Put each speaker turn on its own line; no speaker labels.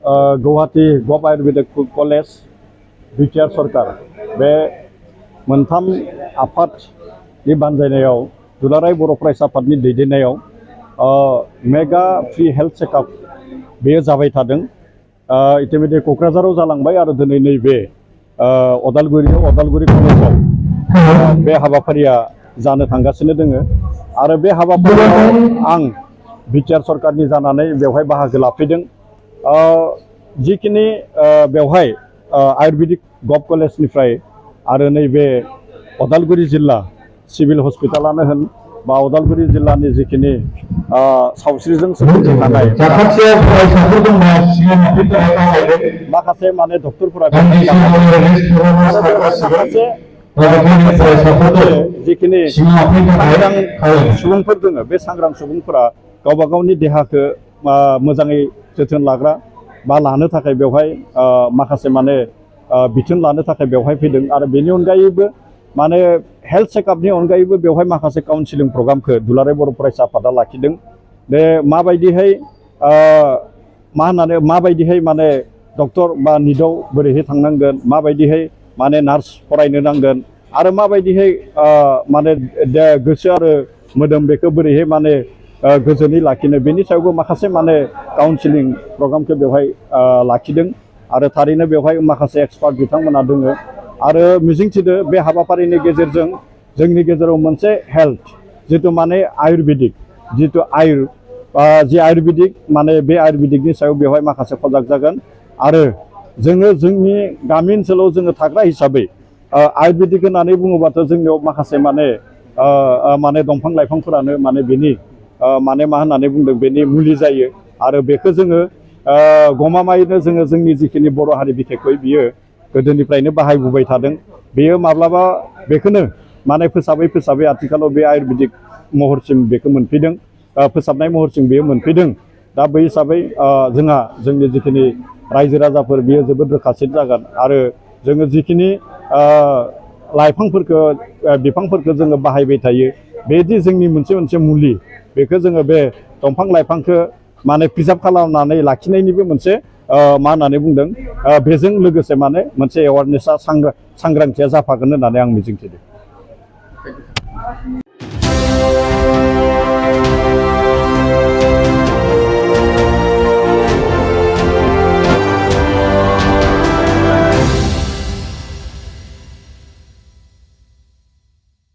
Guwahati गभ Ayurvedic college BTR सरकार बे मोनथाम आफादनि बानजायनायाव दुलाराय बर' फरायसा आफादनि दैदेननायाव मेगा फ्रि हेल्थ चेकआप बेयो जाबाय थादों। इतिमध्य क'क्राझाराव जालांबाय आरो दिनै नैबे अदालगुरि कलेजाव बे हाबाफारिया जानो थांगासिनो दोङो आरो बे हाबाफारियाव आं बिटिआर सरकारनि जानानै बेवहाय बाहागो लाफैदों। जिखिनि बेवहाय आयुर्वेदिक गभ कलेजनिफ्राय आरो नैबे अदालगुरि जिल्ला सिभिल हस्पिटालानो होन बा अदालगुरि जिल्लानि जिखिनि सावस्रिजों सोमोन्दो थानाय माखासे माने डक्टरफोरा जिखिनि सांग्रां सुबुंफोर दङ बे सांग्रां सुबुंफोरा गावबा गावनि देहाखौ मोजाङै जोथोन लाग्रा बा लानो थाखाय बेवहाय माखासे माने बिथोन लानो थाखाय बेवहाय फैदों आरो बेनि अनगायैबो माने हेल्थ चेकआपनि अनगायैबो बेवहाय माखासे काउन्सिलिं प्रग्रामखौ दुलाराय बर' फरायसा आफादा लाखिदों। बे माबायदिहाय माने डक्टर बा निटआव बोरैहाय थांनांगोन, माबायदिहाय माने नार्स फरायनो नांगोन आरो माबायदिहाय माने गोसो आरो मोदोम बेखौ बोरैहाय माने गोजोनै लाखिनो बेनि सायावबो माखासे माने काउन्सिलिं प्रग्रामखौ बेवहाय लाखिदों आरो थारैनो बेवहाय माखासे एक्सपार्ट बिथांमोना दङ आरो मिजिंथिदो बे हाबाफारिनि गेजेरजों जोंनि गेजेराव मोनसे हेल्थ जितु माने आयुर्वेदिक जितु जि आयुर्वेदिक माने बे आयुर्वेदिकनि सायाव बेवहाय माखासे सजाग जागोन आरो जोङो जोंनि गामि ओनसोलाव जोङो थाग्रा हिसाबै आयुर्वेदिक होननानै बुङोबाथ' जोंनियाव माखासे माने दंफां लाइफांफोरानो माने बेनि माने मा होननानै बुंदों बेनि मुलि जायो आरो बेखौ जोङो गमामायैनो जोङो जोंनि जिखिनि बर' हारि बिखेखै बियो गोदोनिफ्रायनो बाहायबोबाय थादों। बेयो माब्लाबा बेखौनो माने फोसाबै आथिखालाव बे आयुर्वेदिक महरसिम बेखौ मोनफैदों, फोसाबनाय महरसिम बेयो मोनफैदों। दा बै हिसाबै जोंहा जोंनि जिखिनि रायजो राजाफोर बियो जोबोद रोखासिन जागोन आरो जोङो जिखिनि लाइफांफोरखौ बिफांफोरखौ जोङो बाहायबाय थायो बेदि जोंनि मोनसे मुलि बेखौ जोङो बे दंफां लाइफांखौ माने प्रिजार्भ खालामनानै लाखिनायनिबो मोनसे मा होननानै बुंदों बेजों लोगोसे माने मोनसे एवारनेसा सांग्रांथिया जाफागोन होननानै आं मिजिंथिदों।